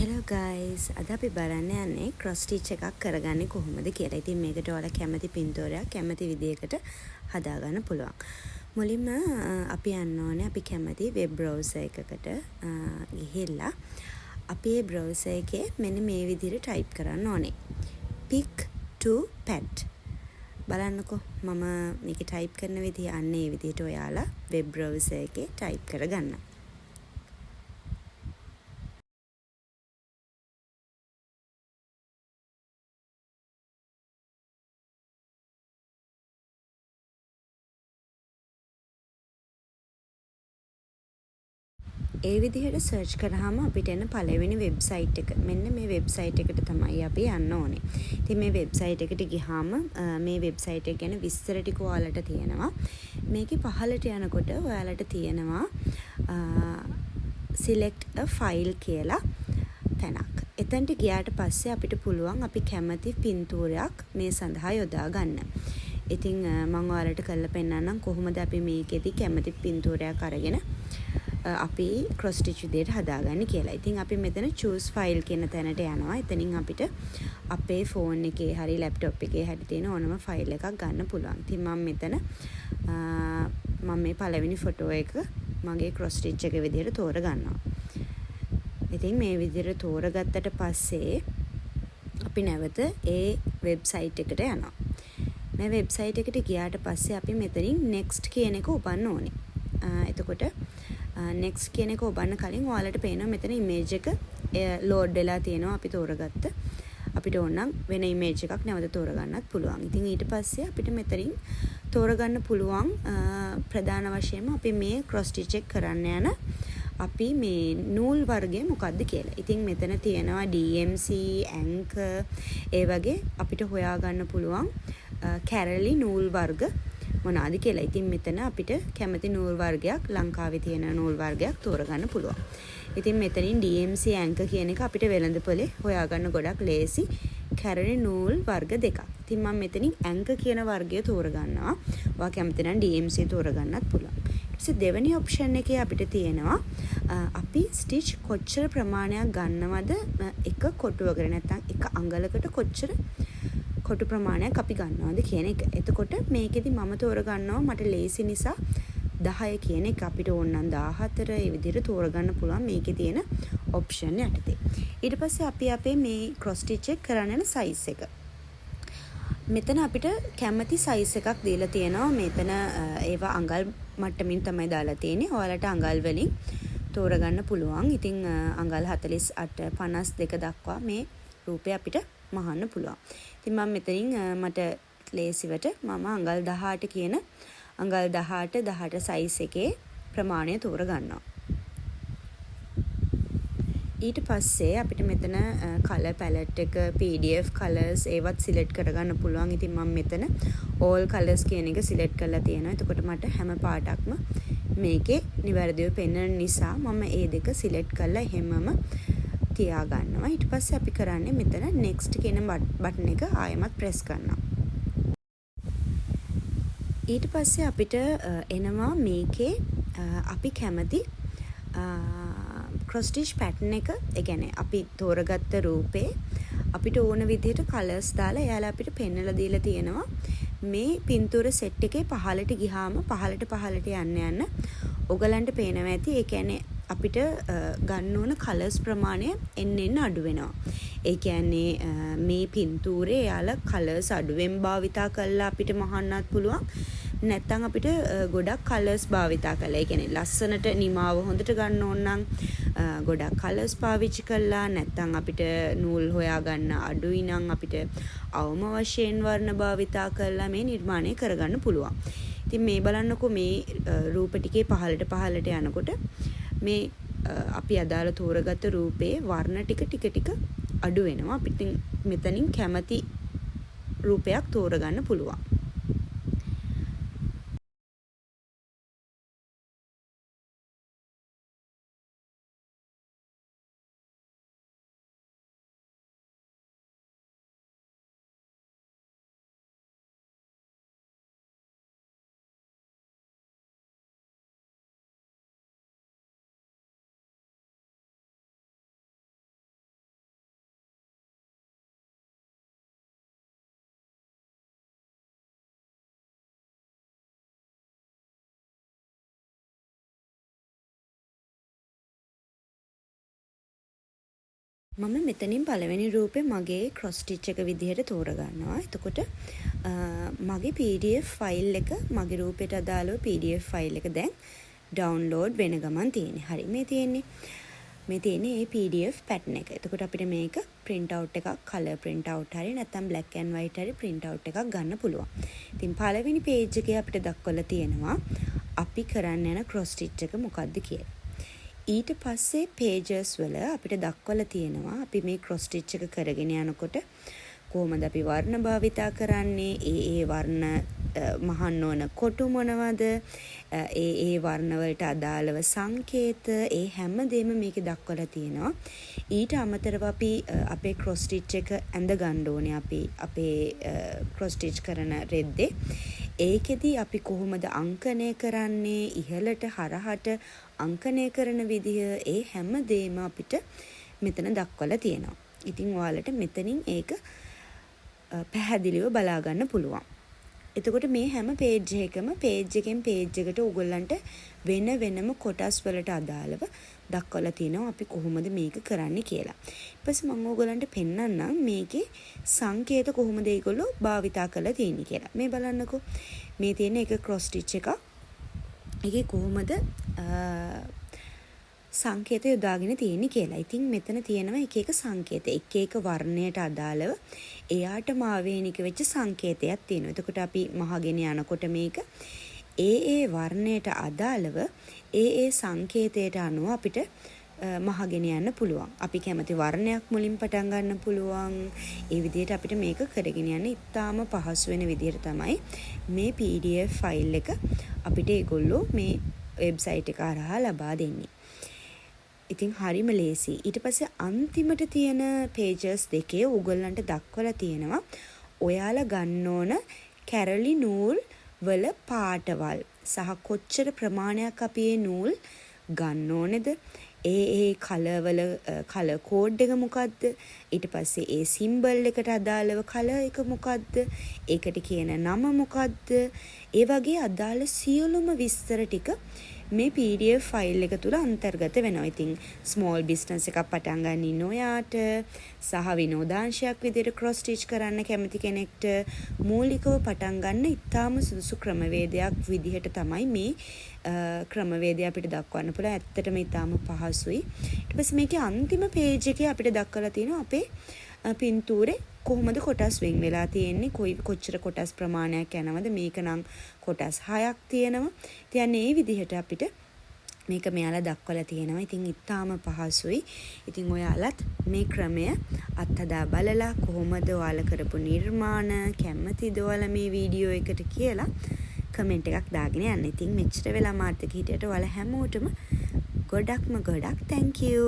Hello guys, අද අපි බලන්න යන්නේ ක්‍රොස් ස්ටිච් එකක් කරගන්නේ කොහොමද කියලා. ඉතින් මේකට ඔයාලා කැමති පින්තූරයක් කැමති විදියකට හදාගන්න පුළුවන්. මුලින්ම අපි යන්න ඕනේ අපි කැමති වෙබ් බ්‍රවුසර් එකකට ගිහිල්ලා අපි ඒ බ්‍රවුසර් එකේ මෙන්න මේ විදිහට ටයිප් කරන්න ඕනේ. Pick to pad. බලන්නකෝ මම මේක ටයිප් කරන විදිහ, අන්න ඒ විදිහට ඔයාලා වෙබ් බ්‍රවුසර් එකේ ටයිප් කරගන්න. ඒ විදිහට සර්ච් කරාම අපිට එන පළවෙනි වෙබ්සයිට් එක. මෙන්න මේ වෙබ්සයිට් එකට තමයි අපි යන්න ඕනේ. ඉතින් මේ වෙබ්සයිට් එකට ගිහාම මේ වෙබ්සයිට් එක ගැන විස්තර ටික ඔයාලට තියෙනවා. මේකේ පහළට යනකොට ඔයාලට තියෙනවා select a file කියලා තැනක්. එතනට ගියාට පස්සේ අපිට පුළුවන් අපි කැමති පින්තූරයක් මේ සඳහා යොදා ගන්න. ඉතින් මම ඔයාලට කරලා පෙන්නන්නම් කොහොමද අපි මේකෙදි කැමති පින්තූරයක් අරගෙන අපි ක්‍රොස් ස්ටිච් විදියට හදාගන්නේ කියලා. ඉතින් අපි මෙතන choose file කියන තැනට යනවා. එතනින් අපිට අපේ ෆෝන් එකේ හරි ලැප්ටොප් එකේ හරි තියෙන ඕනම ෆයිල් එකක් ගන්න පුළුවන්. ඉතින් මම මෙතන මම මේ පළවෙනි ෆොටෝ එක මගේ ක්‍රොස් ස්ටිච් එක විදියට තෝරගන්නවා. ඉතින් මේ විදියට තෝරගත්තට පස්සේ අපි නැවත ඒ වෙබ්සයිට් එකට යනවා. මේ වෙබ්සයිට් එකට ගියාට පස්සේ අපි මෙතනින් next කියන එක ඔබන්න ඕනේ. එතකොට next කියන එක ඔබන්න කලින් ඔයාලට පේනවා මෙතන ඉමේජ් එක ලෝඩ් වෙලා තියෙනවා අපි තෝරගත්ත. අපිට ඕන නම් වෙන ඉමේජ් එකක් නැවත තෝරගන්නත් පුළුවන්. ඉතින් ඊට පස්සේ අපිට මෙතනින් තෝරගන්න පුළුවන් ප්‍රධාන වශයෙන්ම අපි මේ ක්‍රොස් ස්ටිච් එක කරන්න යන අපි මේ නූල් වර්ගය මොකද්ද කියලා. ඉතින් මෙතන තියෙනවා DMC, Anchor, ඒ වගේ අපිට හොයාගන්න පුළුවන් කැරලි නූල් වර්ග මොනවාද කියලා. ඉතින් මෙතන අපිට කැමති නූල් වර්ගයක්, ලංකාවේ තියෙන නූල් වර්ගයක් තෝරගන්න පුළුවන්. ඉතින් මෙතනින් DMC Anchor කියන එක අපිට වෙළඳපොලේ හොයාගන්න ගොඩක් ලේසි කැරලි නූල් වර්ග දෙකක්. ඉතින් මම මෙතනින් Anchor කියන වර්ගය තෝරගන්නවා. ඔයා කැමති නම් DMC තෝරගන්නත් පුළුවන්. ඊට පස්සේ දෙවෙනි ඔප්ෂන් එකේ අපිට තියෙනවා අපි ස්ටිච් කොච්චර ප්‍රමාණයක් ගන්නවද එක කොටුවකට, නැත්නම් එක අඟලකට කොච්චර කොටු ප්‍රමාණයක් අපි ගන්නවද කියන එක. එතකොට මේකෙදි මම තෝරගන්නවා මට ලේසි නිසා 10 කියන එක. අපිට ඕන නම් 14 ඒ විදිහට තෝරගන්න පුළුවන් මේකේ තියෙන ඔප්ෂන් යටතේ. ඊට පස්සේ අපි අපේ මේ ක්‍රොස් ස්ටිච් එක කරන්න යන සයිස් එක. මෙතන අපිට කැමති සයිස් එකක් දීලා තියෙනවා. මෙතන ඒවා අඟල් මට්ටමින් තමයි දාලා තියෙන්නේ. ඔයාලට අඟල් වලින් තෝරගන්න පුළුවන්. ඉතින් අඟල් 48 52 දක්වා මේ රූපය අපිට මහන්න පුළුවන්. ඉතින් මම මෙතනින් මට ලේසිවට මම අඟල් 18 කියන අඟල් 18 18 සයිස් එකේ ප්‍රමාණය තෝරගන්නවා. ඊට පස්සේ අපිට මෙතන කලර් පැලට් එක, PDF colours ඒවත් සිලෙක්ට් කරගන්න පුළුවන්. ඉතින් මම මෙතන all colours කියන එක සිලෙක්ට් කරලා තියෙනවා. එතකොට මට හැම පාටක්ම මේකේ නිවැරදිව පෙන්වන නිසා මම ඒ දෙක සිලෙක්ට් කරලා එහෙමම තියාගන්නවා. ඊට පස්සේ අපි කරන්නේ මෙතන next කියන බටන් එක ආයෙමත් ප්‍රෙස් කරනවා. ඊට පස්සේ අපිට එනවා මේකේ අපි කැමති ක්‍රොස් ස්ටිච් පැටර්න් එක. ඒ කියන්නේ අපි තෝරගත්ත රූපේ අපිට ඕන විදිහට කලර්ස් දාලා එයාලා අපිට පෙන්නලා දීලා තියෙනවා. මේ පින්තූර සෙට් එකේ පහළට ගිහාම පහළට පහළට යන්න යන්න ඔයගලන්ට පේනවා ඇති. ඒ කියන්නේ අපිට ගන්න ඕන කලර්ස් ප්‍රමාණය එන්න එන්න අඩු වෙනවා. ඒ කියන්නේ මේ පින්තූරේ එයාලා කලර්ස් අඩුවෙන් භාවිතා කරලා අපිට මහන්නත් පුළුවන්. නැත්තම් අපිට ගොඩක් කලර්ස් භාවිතා කරලා, ඒ කියන්නේ ලස්සනට නිමාව හොඳට ගන්න ඕන නම් ගොඩක් කලර්ස් පාවිච්චි කරලා, නැත්තම් අපිට නූල් හොයාගන්න අඩුයි නම් අපිට අවම වශයෙන් වර්ණ භාවිතා කරලා මේ නිර්මාණය කරගන්න පුළුවන්. ඉතින් මේ බලන්නකෝ මේ රූප ටිකේ පහළට පහළට යනකොට මේ අපි අදාළ තෝරගත්ත රූපේ වර්ණ ටික ටික ටික අඩු වෙනවා. අපිට මෙතනින් කැමති රූපයක් තෝරගන්න පුළුවන්. මම මෙතනින් පළවෙනි රූපේ මගේ ක්‍රොස් ස්ටිච් එක විදිහට තෝරගන්නවා. එතකොට මගේ PDF file එක, මගේ රූපයට අදාළව PDF file එක දැන් ඩවුන්ලෝඩ් වෙන ගමන් තියෙන්නේ. හරි, මේ තියෙන්නේ. මේ තියෙන්නේ ඒ PDF pattern එක. එතකොට අපිට මේක ප්‍රින්ට් අවුට් එකක්, කලර් ප්‍රින්ට් අවුට් හරි නැත්නම් බ්ලැක් ඇන්ඩ් වයිට් හරි ප්‍රින්ට් අවුට් එකක් ගන්න පුළුවන්. ඉතින් පළවෙනි පේජ් එකේ අපිට දක්වලා තියෙනවා අපි කරන්න යන ක්‍රොස් ස්ටිච් එක මොකක්ද කියලා. ඊට පස්සේ පේජස් වල අපිට දක්වලා තියෙනවා අපි මේ ක්‍රොස් ස්ටිච් එක කරගෙන යනකොට කොහොමද අපි වර්ණ භාවිතා කරන්නේ, ඒ ඒ වර්ණ මහන්න ඕන කොටු මොනවද, ඒ ඒ වර්ණ වලට අදාළව සංකේත, ඒ හැම දෙයක්ම මේකේ දක්වලා තියෙනවා. ඊට අමතරව අපි අපේ ක්‍රොස් ස්ටිච් එක ඇඳ ගන්න ඕනේ අපි අපේ ක්‍රොස් ස්ටිච් කරන රෙද්දේ. ඒකෙදි අපි කොහොමද අංකණය කරන්නේ, ඉහළට හරහට අංකණය කරන විදිහ, ඒ හැම දේම අපිට මෙතන දක්වලා තියෙනවා. ඉතින් ඔයාලට මෙතනින් ඒක පැහැදිලිව බලා ගන්න පුළුවන්. එතකොට මේ හැම පේජ් එකකම පේජ් එකෙන් පේජ් එකට ඔයගොල්ලන්ට වෙන වෙනම කොටස් වලට අදාළව දක්වලා තියෙනවා අපි කොහොමද මේක කරන්නේ කියලා. ඊට පස්සේ මම ඕගොල්ලන්ට පෙන්නන්නම් මේකේ සංකේත කොහොමද ඒගොල්ලෝ භාවිතා කරලා තියෙන්නේ කියලා. මේ බලන්නකෝ. මේ තියෙන එක ක්‍රොස් ස්ටිච් එකක්. ඒකේ කොහොමද සංකේත යොදාගෙන තියෙන්නේ කියලා. ඉතින් මෙතන තියෙනවා එක එක සංකේත. එක එක වර්ණයට අදාළව එයාටම ආවේනික වෙච්ච සංකේතයක් තියෙනවා. එතකොට අපි මහගෙන යනකොට මේක ඒ ඒ වර්ණයට අදාළව ඒ ඒ සංකේතයට අනුව අපිට මහගෙන යන්න පුළුවන්. අපි කැමති වර්ණයක් මුලින් පටන් ගන්න පුළුවන්. ඒ විදිහට අපිට මේක කරගෙන යන්න ඉතාම පහසු වෙන විදිහට තමයි මේ PDF file එක අපිට ඒගොල්ලෝ මේ වෙබ්සයිට් එක හරහා ලබා දෙන්නේ. ඉතින් හරිම ලේසි. ඊට පස්සේ අන්තිමට තියෙන පේජස් දෙකේ ඕගොල්ලන්ට දක්වලා තියෙනවා ඔයාලා ගන්න ඕන කැරලි නූල් වල පාටවල් සහ කොච්චර ප්‍රමාණයක් අපි ඒ නූල් ගන්න ඕනේද, ඒ ඒ කලර් වල කලර් කෝඩ් එක මොකද්ද, ඊට පස්සේ ඒ සිම්බල් එකට අදාළව කලර් එක මොකද්ද, ඒකට කියන නම මොකද්ද, ඒ වගේ අදාළ සියලුම විස්තර ටික මේ PDF file එක තුල අන්තර්ගත වෙනවා. ඉතින් ස්මෝල් බිස්නස් එකක් පටන් ගන්න ඉන්න ඔයාට සහ විනෝදාංශයක් විදිහට ක්‍රොස් ස්ටිච් කරන්න කැමති කෙනෙක්ට මූලිකව පටන් ගන්න ඉතාම සුදුසු ක්‍රමවේදයක් විදිහට තමයි මේ ක්‍රමවේදය අපිට දක්වන්න පුළුවන්. ඇත්තටම ඉතාම පහසුයි. ඊට පස්සේ මේකේ අන්තිම පේජ් එකේ අපිට දක්වලා තියෙනවා අපේ පින්තූරේ කොහොමද කොටස් වෙන් වෙලා තියෙන්නේ, කොයි කොච්චර කොටස් ප්‍රමාණයක් යනවද. මේක නම් කොටස් 6ක් තියෙනවා. ඉතින් අන්න ඒ විදිහට අපිට මේක මෙයාලා දක්වලා තියෙනවා. ඉතින් ඉතාම පහසුයි. ඉතින් ඔයාලත් මේ ක්‍රමය අත්හදා බලලා කොහොමද ඔයාලා කරපු නිර්මාණ, කැමතිද ඔයාලා මේ වීඩියෝ එකට කියලා කමෙන්ට් එකක් දාගෙන යන්න. ඉතින් මෙච්චර වෙලා මාත් එක්ක හිටියට ඔයාලා හැමෝටම ගොඩක්ම ගොඩක් thank you.